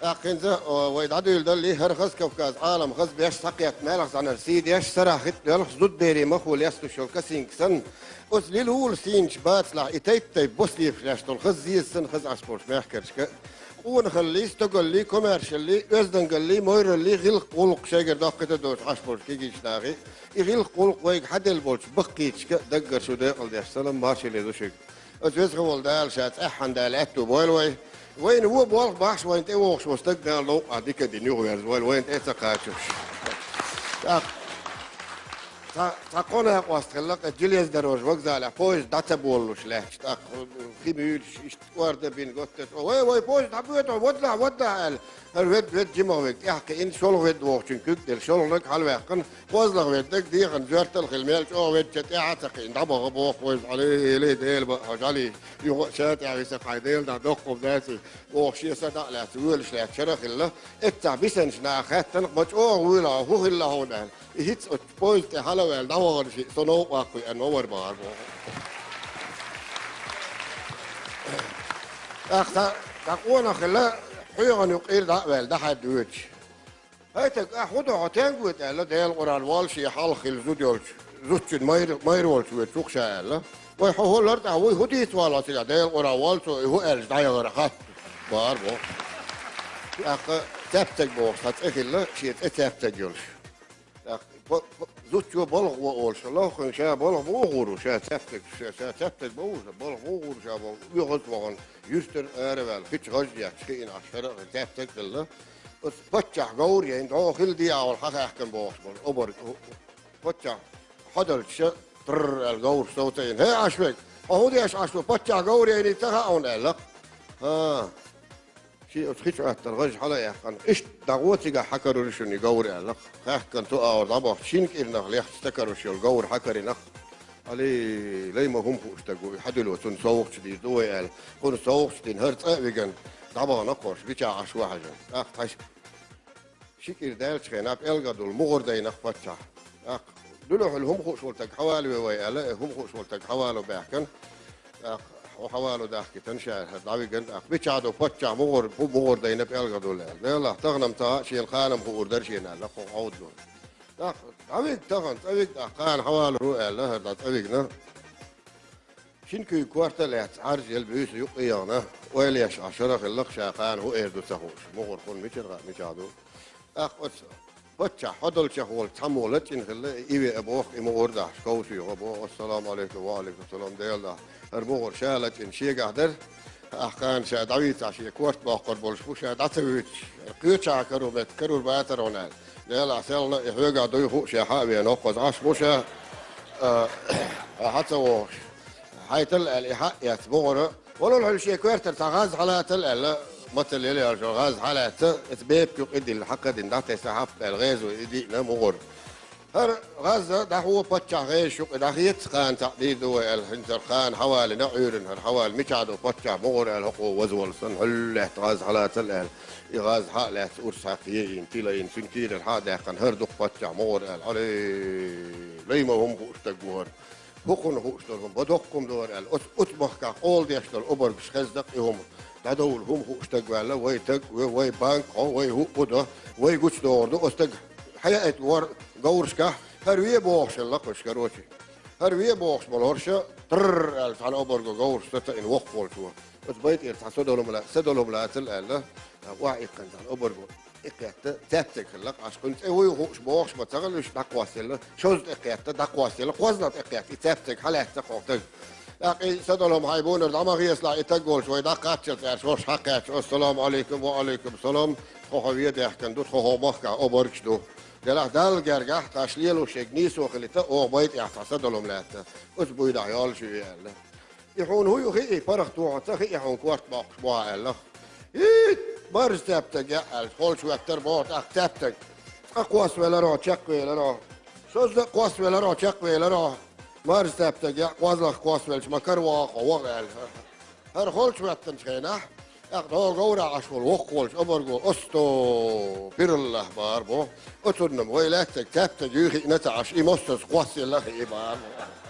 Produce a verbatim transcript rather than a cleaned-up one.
ТӀаккха хӀинца, о, вай дӀадуьйладаллий, хӀара хаза Кавказ Ӏалам хаза беш, схьакхетта маьлах зӀанар сий деш, сарахь хӀитта доьлхуш, зудберий махо лестуш йолу касинкасан, оцу лила вула сийначу бацалахь и тайп-тайп бос лепаш лаьтташ долу хаза зеза санна хаза Ӏаш болчу мехкаршка, къонахаллий, стогаллий, комаьршаллий, оьздангаллий, майраллий, гӀиллакх-гӀуллакх шайгара доккхийта доцу Ӏаш болчу кегийчу нахе, и гӀиллакх-гӀуллакх вайга хьаделла болчу баккхийчашка даггара шу декъала деш, салам маршалла ду шуьга. Оцу веза волу Дала ша цӀеххьана Дала аьтту бойла вай. Вайна вон болх бахьаш вайна тӀевогӀуш волу стаг Дала новкъахь дика а дина юхаверза войла, вайна тӀе а ца кхачош. ТӀаккха цхьа, цхьа кхо накъост хилла, кху железнодорожный вокзалехь поезд дӀа ца болалуш лаьтташ. ТӀаккха хи муьйлуш, иштта кӀорда бина готташ: «Вай, вай, поезд дӀабоьду, вадалахь, вадалахь», — аьлла. ХӀара ведда, ведда жимах вега тӀаьхьакхиъна, шолгӀа ведда вогӀучун куьг делла, шолгӀаниг хьалаваьккхина, кхозлагӀа ведда, дегӀан жоьртал хила мел чӀогӀа ведда, тӀаьхьа а ца кхиъна, дӀабаха боху вайза: «Ӏалий, лей, Дела баа, хьо жӀалий, юха а ша тӀехь виса кхай, Дела дӀа доккхур даций», — бохуш, шен са дӀа а лаьцна, воьлуш лаьцна шара хилла. Эццахь бисанчу наха хаьттина, ма чӀогӀа вуьйлахь, хӀун хилла хьуна аьлла. И хӀинца оцу поезд тӀе хьалаваьлла, дӀавахана шиъ, со новкъа ваккхаве аьлла, ма вара бахара боху. ТӀаккха цхьа, цхьа къонах хилла, хьоьгӀан юкъара дӀа а ваьлла, дӀахьаьдда воьдуш. «ХӀай стаг, ахь хӀун до, хьо стенга воьду?» — аьлла, Делан Къуръан воллу шен хьалха хилла зуда йолчу, зудчун майра, майра волчу воьду хӀокху ша аьлла. «Вай, хьо хӀун лар тӀехь вуй, хӀун дийца вала хьо цига?» Делан Къуръан воллу цо, и хӀун аьлча дӀаяхара хатта. Бара боху. ТӀаккха Цаьптаг бохуш цхьа цӀе хилла, шен цӀе Цаьптаг йолуш. ТӀаккха по-, по-, зудчо балха гӀо олуш хилла, хӀокхуьнга ша балха муха гӀур ву, ша Цаьптаг, ша, ша Цаьптаг ма ву, ша балха муха гӀур ву ша боху, оьгӀаз а вахана, юьртара ара а ваьлла, кхечу гӀаж а етташ, хиъна Ӏаш хӀара а Цаьптаг а хилла. Оцу паччахь говр яйна, дӀо хила де а волу хьан хаьхкина бохуш болу обарг. Паччахь хьо далча, тррр аьлла, говраш сов ца йина: «ХӀей, Ӏаш верг, хьо хӀун деш Ӏаш ву, паччахь говр яйнийта ца хаьа хьуна?» — аьлла. «ХӀан». Шен оцу хи чу Ӏоьттина гӀаж хьала а яьккхина: «Иштта дӀагӀо, цигахь хьан карор ю шуна и говр», — аьлла. Хаьхкина цо а волу дӀабахча, шина кӀирнах лехча ца карош йолу говр хьан карийна. «Ӏалий, лай ма хӀума хууш стаг ву, и хьан дуьло цунна совгӀаташ дийр ду вай», — аьлла. Кхунна совгӀаташ дина, хӀара цӀа а вигина, дӀабахана кхо, мичахь Ӏаш ву хьажа. ТӀаккха тхьаьш ши кӀира даьллачу хенахь пӀелгадула мугӀар дайна-кх паччахь. ТӀаккха дуьле хьуьлла хӀума хууш волу стаг хьавалаве вай аьлла, и хӀума хууш волу стаг хьавало баьхкина. ТӀаккха хьо хьавало дахкийтина ша, дӀавигина, тӀаккха мичахь ду паччахь мугӀар, хӀу мугӀар дайна пӀелгадула аьлла. Делахь, тахана-м ца хаьа, шена кхана-м хуур дара шена аьлла, кхо Ӏовдало. ТӀаккха дӀавига тахана, цӀа вига, тӀаккха кхана хьавалор ву аьлла, хӀара дӀа цӀа вигна. Шина куьйга корта а лаьцна, Ӏаржъелла буьйса юккъе а яхана, ойла еш Ӏаш хӀара хилла-кх ша, кхана хӀун эр ду ца хууш, мугӀар хӀунда мичара хаьа, мичахь ду. ТӀаккха оцу паччахь хьодалчех волчу цхьаммо лачкъийна хилла, и веа боху, и мугӀар дахьаш, ковчу йоха боху: «Ассаламу Ӏалайкум». «Ва Ӏалайкум салам, Дела дахьа». ХӀара мугӀар ша лачкъийна шегахь дара, ахь кхана ша дӀавийцахь, шен корта боккхур болуш бу, ша дӀа ца вуьйцуш, кхечахьа каро метта карор бацара хьуна аьлла. Делахь, селхана и хьоьгахь дуй хууш, ша хьа а веана, хӀокхуза Ӏаш бу ша, а, хьа ца вогӀуш. Хьайтал аьлла, и хьа а эцна мугӀара, валал хьуьлла шен коьртара цхьа гӀаз хьалацал аьлла, мацалла яла йолчу гӀаз хьалаьцна, иза бепиг юкъа дилла, хьакха дина, дӀатесна хьафта аьлла, гӀезо и диъна мугӀара. ХӀара гӀаз дӀахьо паччахь гӀезаш юкъа дӀахеца, кхана цхьаъ дийр ду вай аьлла, хӀинца хӀара кхана хьавалина Ӏуьйранна, хӀара хьавала, мичахь ду паччахь мугӀар аьлла, хӀокхо ваза волу санна, хьуьллаьтта гӀаз хьалацал аьлла, и гӀаз хьа а лаьцна, урс хьаькхна, еийна, тилайна, цуьнан кийрара хьа а даьккхина, хӀара ду-кх паччахь мугӀар аьлла, Ӏалий, лай ма хӀума хууш стаг ву хӀара. ХӀу кхунна хууш долу хӀума, бан доккха хӀума ду хӀара аьлла, оцу, оцу махкахь къола деш долу обаргаш хезна-кх и хӀума. ДӀадовла хӀума хууш стаг ваьлла, вай стаг а ву, вай банк а хьо, вай хӀуъа а до, вай гучудогӀур ду, оцу стага хьаяийта вара говрашкахь, хӀара ве бохуш хилла-кх уьш, короче. ХӀара ве бохуш болу хӀорш, тррр аьлла, цхьана обарго говраш сацийна воккхаволчо. Оцу бай тӀера цхьа садолу хӀума ла-, садолу хӀума лацал аьлла, охьаиккхина цхьана обарго тӀекхетта, Цаьптаг хилла-кх Ӏаш, кхуьнан цӀе вуй хууш бохуш ма ца хилла уьш, дӀакхоссаелла, шозза тӀекхетта, дӀакхоссаелла, кхозлагӀа тӀекхетта, и Цаьптаг хьалаьцна кху стага. ТӀаккха и садолу хӀума хьайбунара дӀа ма хецалахь, и стаг волчу вай дӀакхаччалц аьлла, хӀорш хьакхаьчча: «Ассаламу Ӏалайкум». «Ва Ӏалайкум салам». «Тхо хьо ве даьхкина ду, тхо хӀокху махкахь обаргаш ду. Делахь, Далла гергахь, тхаьш лело шайга нийсо хилийта, оха бай тӀехь цхьа садолу хӀума лаьтта. Оцу буйнахь йоллуш ю и», — аьлла. «И хьуна хӀун ю хии, паргӀат ву хьо, ца хии хьуна корта боккхуш бу хьо?» — аьлла. «ХӀиъ, марза Цаьптаг яа», — аьлла, холчу хӀоьттира боху тӀаккха Цаьптаг. «Цкъа кхоссавелира хьо, чекхвелира хьо. Шозза а кхоссавелира хьо, чекхвелира хьо. Марза Цаьптаг яа, кхозлагӀа кхоссавелча, ма караваха хьо, ваха», — аьлла. ХӀара холчу хӀоьттинчу хенахь, тӀаккха догӀу говрахь Ӏаш волу воккхаволчу обарго: «Осто, пираллахь, бара бо. Оцунна-м вай лаьцнарг Цаьптаг юй хиъна ца Ӏаш, и массаза кхоссаелла хии, бара бо».